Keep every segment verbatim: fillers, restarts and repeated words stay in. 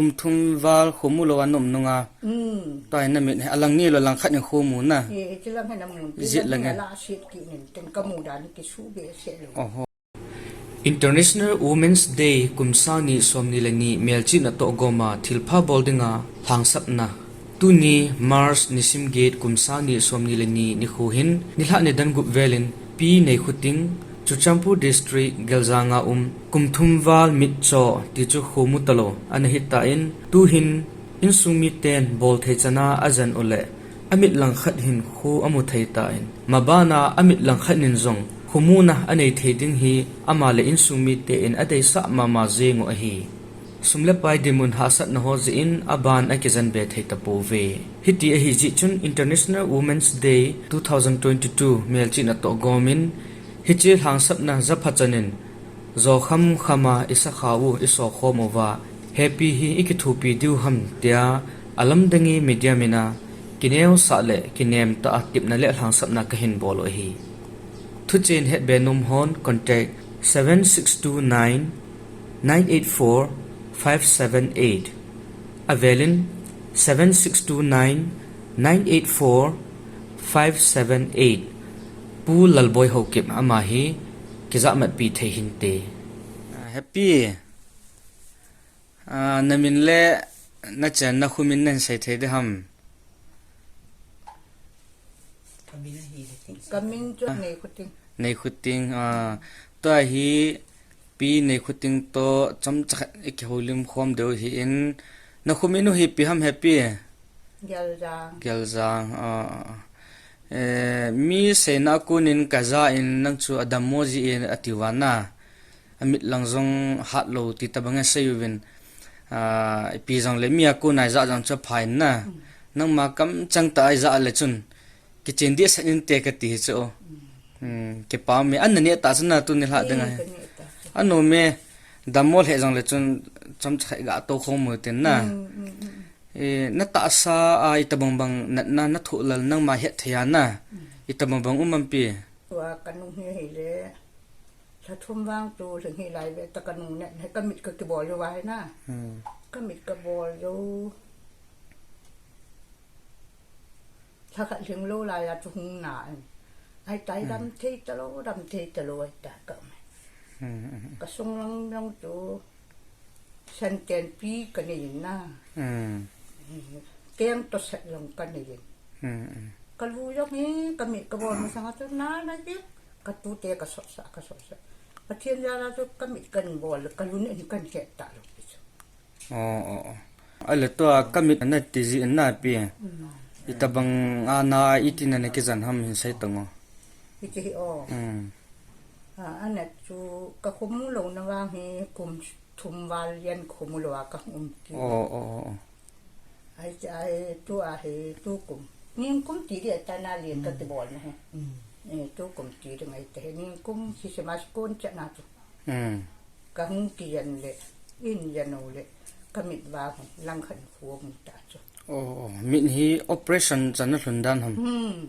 Kum thum val kho mu lou a na um nunga. Hmm. Tua hi na mit hi a lang ni lou, lang khat in kho mu na. Eh, hiche lang hi na mu. Ijat lang e. Ala sit kit nin, tin ka mu dan kisu behseh lou. Oho. International Women's Day kum sang ni som ni le ni melchihna toh gom a thilpha bol dinga lhangsapna. Tuni March nisim get kum sang ni som ni le ni nikho hin nilhah nidan gup vel in Pi Neikhoting, Churachandpur District, Geljang a um, kum thum val mitcho ti chu kho mu talou ana hi tan, tuhin insung miten bol thei chan a ajen u le amit lang khat hin kho amu thei tan, mabana amit lang khat nin jong kho muna anei thei ding hi ama le insung miten adeisah mama jeng u ahi. Sum le pai dinmun hahsatna ho jeh in aban akijen be thei tapouve. Hiti ahi jeh chun International Women's Day two thousand twenty-two melchihna toh gom in hiche lhangsapna japha chan in jo kham kham a i sakha u i sokhom uva, Happy hi i kithopi diu ham tia alamdangi media min a kineosah le kinemtah a tepna le lhangsapna kahin bol u ahi. Thuchen hetbe nom hon contact seven six two nine nine eight four five seven eight. Avel in seven six two nine nine eight four five seven eight. Pu Lalboi Haokip ama hi kijahmatpi thei hinte. Ah, Happy. Ah, na min le na chenna kho min nei sei thei ding ham? Ka min chu Neikhoting. Neikhoting, ah, tua hi Pi Neikhoting toh chomcha khat i kihoulim khom diu ahin, na kho min u hi ipi ham Happy? Geljang. Geljang, ah. Eh, mi seina a kon in ka ja in nang chu adammo ji e ati uva na. Amit lang jong hat lou ti tabang asei uvin. Ah, ipi jong le mi a kon a i ja jong chu apha in na. Mm. Nangma kamchang tah a i ja le chun kichen dehset inte kati hi chu. Mm. Hmm, kipa um e, an na neh tah chu na tuni lhah ding a. Eh, ka neh tah chu. Anom e, dammo lheh jong le chun chomcha khat ga tou khom u tin na. Mm, mm, mm. Eh, na tahsa a itobang bang natna na thoh lel nangma het thei a na. Mm. Itobang bang um am Pi? Tua ka nung hi hile, lha thum vang chu lhing hi lai ve ta ka nung neh, ka mit ka kibol uva hi na. Hmm. Ka mit ka bol u. Lha khat lhing lou lai a chu hung na in. Ahi tai, hmm, dam thei talou, dam thei talou ahi ta ka um e. Hmm, hmm, hmm. Ka sung lang lang chu Santen pi ka nei in na. Hmm. Keng toh set lang ka nei in. Hmm, hmm. Ka lu jong hi, ka mit ka bol masang a chu na na ki, ka tute ka sotsah, ka sotsah. Pathen jal a chu ka mit kan bol, ka lu nen kan het talou pi chu. Oh, oh, oh. Ahile tua ka mit na ti ji in na Pi. Mm. Itobang a na iti na na kijen ham hin sei tang o. Iti hi o. Hmm. A, ana chu ka kho mu louna vang hi kum thum val jen kho mu lou a ka um kit. Oh, oh, oh, oh. Ahi, ahi, tua hi, tukum. Nikum ti ding ahi ta na lien ka, mm, kibol na hi. Mm. Eh, tukum ti ding ahi ta hi. Nikum Christmas kon chan a chu. Hmm. Ka hung kijen le, in jen u le, ka mit vang hi, lang khat kho mu ta chu. Oh, oh, mit hi operation chan a lhun dan ham? Hmm.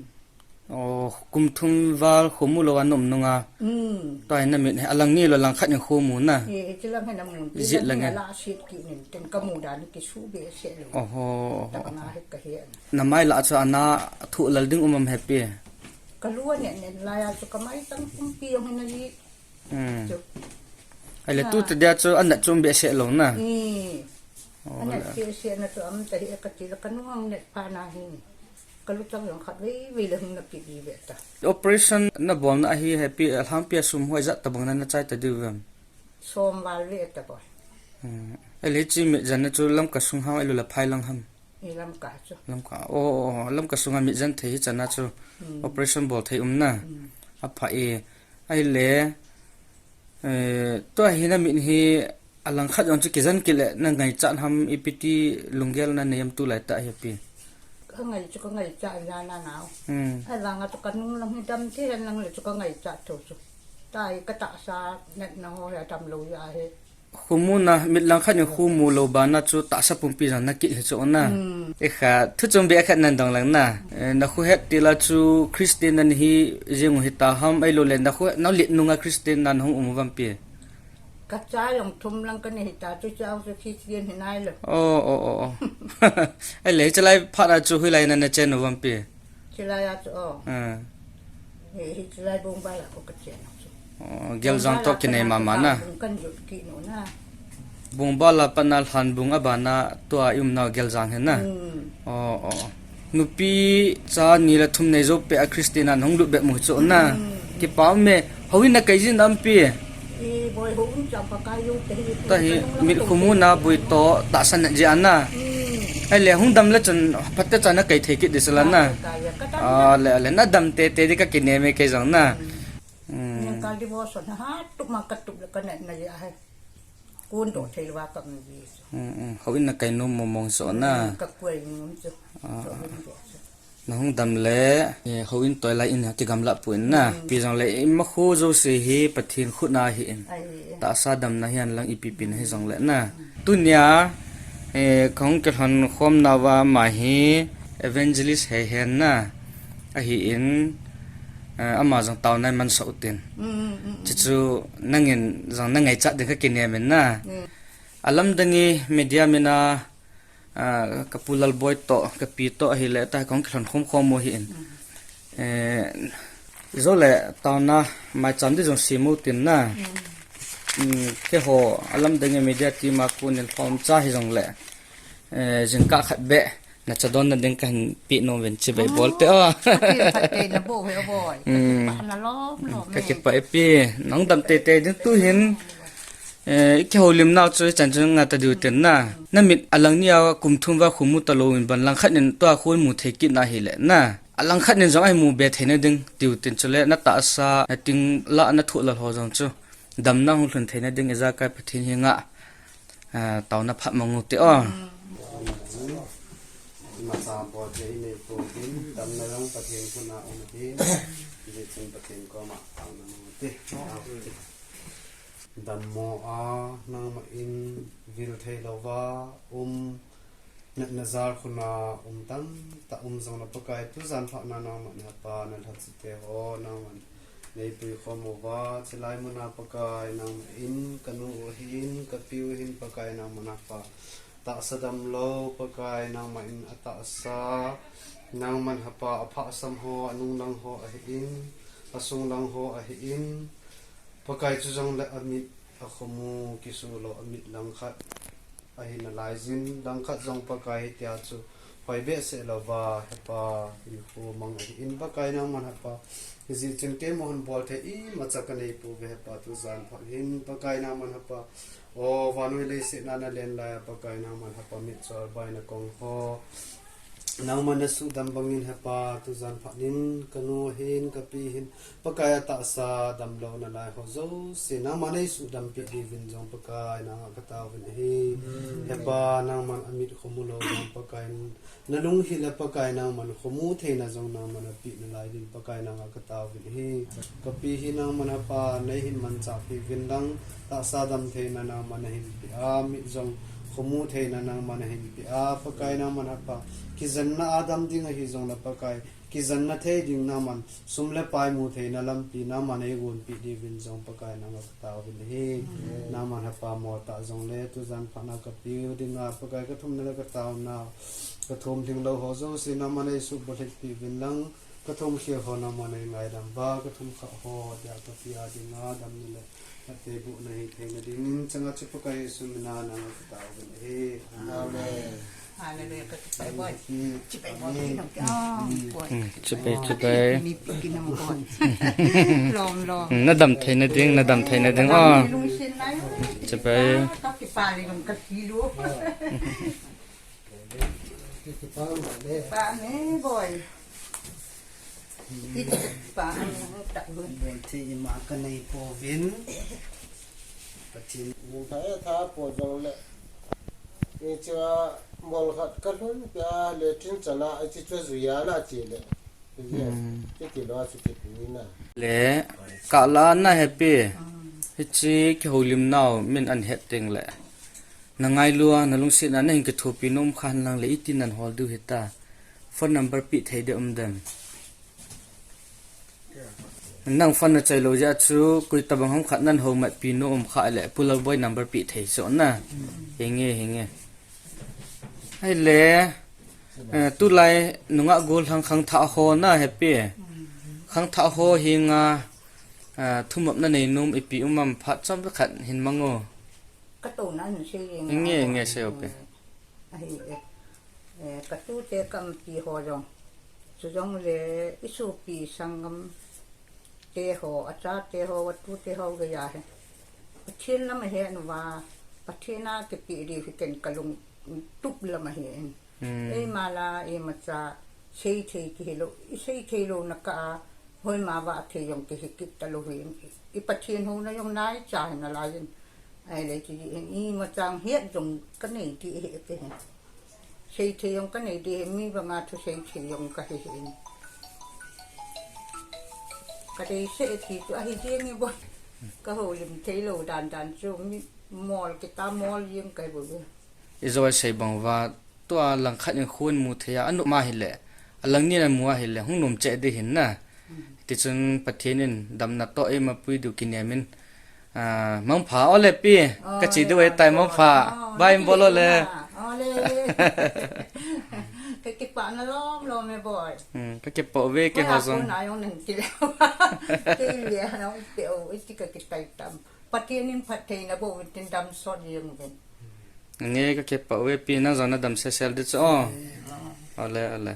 Oh, kum thum val kho mu lou a na um nunga. Hmm. Tua hi na mit hi a lang ni lou, lang khat in kho mu na. Eh, hiche lang hi na mu. Ijat lang e. Ala sit kit nin, tin ka mu dan kisu behseh lou. Oho, oho, oho. Tah nga hi ka he. Na mai lah a chu ana thoh lel ding um am Happy? Ka lu a nen nen lai a chu ka mai tang pumpi jong hi na ji. Hmm. Chu. Ahile, ah, tu te dia chu anat chu um behseh lou na. Hmm. Oh, anat le. Behseh na chu um ta hi ka ti la ka nung ang nat pha na hi. Ka lu chang jong khat vei vei le hung na pi di ve ta. Operation na bol na ahi Happy, alhangpi a sum hoi jat tobang na na chai ta diu vem? Som val ve ta bol. Hmm. Ahile, hiche mit jen na chu Lamka sung ham, ahilou le phai lang ham? I Lamka chu. Lamka. Oh, oh, oh, Lamka sunga mit jen thei hi chan a chu. Hmm. Operation bol thei um na. Hmm. Apha e. Ahile, eh, tua hi na mit hi a lang khat jong chu kijen kit le na ngaichat ham, ipi ti lunggel na nei am tu lai tah hi Pi? Ka ngai chu ka ngaichat na na nau. Hmm. Ahivang a chu ka nung lang hi dam thei hen lang le chu ka ngaichat tho chu. Tua hi ka tahsa natna ho hi a dam lou ja hi. Kho mu na, mit lang khat in kho mu lou bana chu tahsa pumpi jong na kit hi chu na. Hmm. E kha, thu chom beh khat nan dong lang na. Eh, na kho het til a chu Christian na hi jing u hi ta ham, ahilou le na kho, na let nunga Christian na hung um u vam Pi? Ka cha jong thum lang ka nei ta chu, cha chu Christian hi nai lo. Oh, oh, oh, oh. Ahile, hichelai phat a chu hoilai na na chen u vampi? Hichelai a chu, oh. Ah. Hi, hichelai Bongbal a ko ka chen u chu. Oh, Geljang to kinei mama na. Bongbal a ka bung kan jot kit u na. Bongbal a pat na Lhanbung a bana tua i um nau Geljang hi na. Hmm. Oh, oh. Nupi cha ni le thum nei jou peh a Christian a nahung lut bep mu chu na. Hmm. Kipa um e, houin na kai jin am pi? I boi, houin chang pa kai jou te hi. Tahi, mit khu mu na bui to tahsan na ji ana. Hmm. Ahile hung dam le chun phat te cha na kai thei kit di sala na. Kai, kai, kai, ka tam na. Ah, le, le, na dam tete di ka kinem e kei jong na. Hmm. Hmm. Nang ka devotion ha, tup ma ka tup le ka na, na ji a hai. Kun to thei wa ka mi ji. Hmm, hmm. Houin na kai nom mong mong so na. Hmm, ka kuai nom chu. Ah, so ah. Nom chu. Nahung dam le, eh, houin toilai in ha kigamla pu in na. Hmm. Pi jong le, i ma khu jouse hi Pathen khut na hi in. Ai. Tahsa damna hi an lang ipi pi na hi jong le na. Hmm. Tunia, eh, ka hung kilhon khom na va ma hi evangelist he hen na. Ahi in, eh, ama jong taona i man sah u tin. Hmm, hmm, hmm, hmm. Chuchu nangin jong na ngaichat ding ka kinem in na. Hmm. Alamdang i media mina Ah, ka pu Lalboi to, ka pi to ahile, ta kong kilhon khom khom u hi in. Mm. Eh, jou le, taona, maicham di jong sim u tin na. Mm. Mm, keiho, alamdang e media team a kon in lhom cha hi jong le. Eh, jingkah khat beh, na chadon na ding ka hin pe nom uvin chibai bol te o. Oh, phatthei, phatthei na bol u hi o boi. Mm. Ka kipah na lom lom e. Ka kipah e pi, nang dam tete ding tu hin. Eh, i kihoulim nau chu, i chan chu nga ta diu tin na. Na mit alang ni a kum thum va khu mu ta lou in ban lang khat nin tua khu mu thei kit na hi le na. Alang khat nin jong ahi mu be thei na ding diu tin chu le na tahsa, na ting la, na thu la ho jong chu. Damna hung lhun thei na ding i jakai Pathen hi nga. Ah, taona phat mang u te o. Masa bol thei nei pu tin, damna jong Pathen khu na um tin, jeh chun Pathen koma taona mang u te. Dammo a, nangma in vil thei lou va um, natna jal khun a um tamtah um jong le Pakai, tujan phat na nangma in hepa na lhachi te ho, nangma in nei pui khom u va, chilai mun a Pakai, nangma in ka nu u hin, ka pi u hin Pakai, nangma in hepa tahsa dam lou, Pakai, nangma in a tahsa, nangma in hepa a phasam ho, a nunglang ho ahi in, a sunglang ho ahi in, Pakai chu jong le a mit a khomu kisu lou a mit langkhat ahi nalai jin, langkhat jong Pakai hitia chu hoi behseh lou va, hepa in khu mang ahi in Pakai nangman hepa. Hijeh chun keiman bol thei imacha ka nei pouve hepa, tujan phat hin Pakai nangman hepa. O vannoi leiset a na len lai a Pakai nangman hepa, mitchor baina kong ho. Nangman na sudam bangin hepa, tujan phat in ka nu hin, ka pi hin, Pakai a tahsa damlou nalai ho jouse, nangman nei sudam pi diuvin jong Pakai nanga ka tauvin ahi. Amen. Hepa, nangman a mit khomu lou jong Pakai, na lunghil a Pakai nangman khomu theina jong nangman a pi nalai din Pakai nanga ka tauvin ahi. Ka pi hi nangman hepa, nei hin manchah pi uvin lang, tahsa dam theina nangman a hin pi a, mit jong khomu theina nangman a hin pi a, Pakai nangman hepa, kijenna a dam ding ahi jong le Pakai, kijenna thei ding nangman sum le pai mu theina lampi nangman ei gon pi diuvin jong Pakai nanga ka tauvin ahi. Amen. Nangman hepa mo ta jong le tujan phat na ka pi u dinga Pakai ka thumna le ka tauna, ka thum lhing lou ho jouse nangman ei subulhit pi uvin lang, ka thum khel ho nangman ei ngaidam uva, ka thum kha ho dia ka pi a dinga damna le ka teibohna hi theina dingin changa chu Pakai Jesu mina nanga ka tauvin ahi. Amen. Amen. Hallelujah, ka chibai boi. Chibai boi, amen. Chibai boi. Hmm, chibai, chibai. Ni pi kin nam boi. Lom, lom. Hmm, na dam theina ding, na dam theina ding. Dam oh. Ni lungsin na yo. Chibai. Ka kipa le ka kilu. Kipa le. Pa ne boi. Kipa ne ta boi. Bol thei ima ka nei pouvin. Pathen. Ni tha e tha po jong le. Ni chua bol khat ka lhun pia le tin chana a chi chua juia na chi le. Hmm. Ti ti lo chu ti pi na. Le, ka la na hepi. Hichi kihoulim nau min an het teng le. Na ngailu a, na lungset na, na hin kithopi nom khan lang le, iti nan hol diu hita. Phone number pi thei de um dem. Nang phone na chai lou jeh chu, koi tabang ham khat nan houmat pi nom um kha le, Pu Lalboi number pe thei chu na. Hinge, hinge. Ahile, eh, tulai nungah gollhang khangthah ho na hepi. Khangthah ho hinga, eh, thumop na nei nom ipi um am phat chomkhat hin mang o. Ka to nan sei jeng. Nge, nge sei o pe. Ahi e. Eh, ka tute ka umpi ho jong. Chujongle i sopi sangam te ho, a chate ho, a tute ho geiya hi. Pathen lam ahi uva, Pathen a kipe ding hi ken ka lungtup lam ahi in. Hmm. Eima la, imacha, seithei kihi lou, i seithei louna kah a, hoima vah thei jong kihi kit talou hi in. I Pathen houna jong naicha hi nalai in. Ahile ti in, imacha het jong ka nei ti hi ti hi. Seithei jong ka nei ti hi, mi banga thusei thei jong ka hi hi in. Ka deisah e ti chu ahi jeng e boi. Ka houlim thei lou dan dan chu mi mol kita mol jeng ka hi boi. I jo sei bang uva, tua langkhat in khun mu thei a, anop ma hile, alang nin amu ahile, hung nom cheh ding hin na. Tichun Pathen in damna toh eima pui diu kinem in, ah, mangpha o le pi, ka che diu ahitai mangpha. Bye, bol o le. O le. Ka kipah na lom lom e boi. Hmm, ka kipah uve keiho jong. Kona jong nang ti le. Kei le na u pe o, iti ka kitai tam. Pathen in phattheina boh uvin tin damsot jeng uvin. Nge ka kipah uve pi, nang jong na dam sesel ding chu o. O le, o le.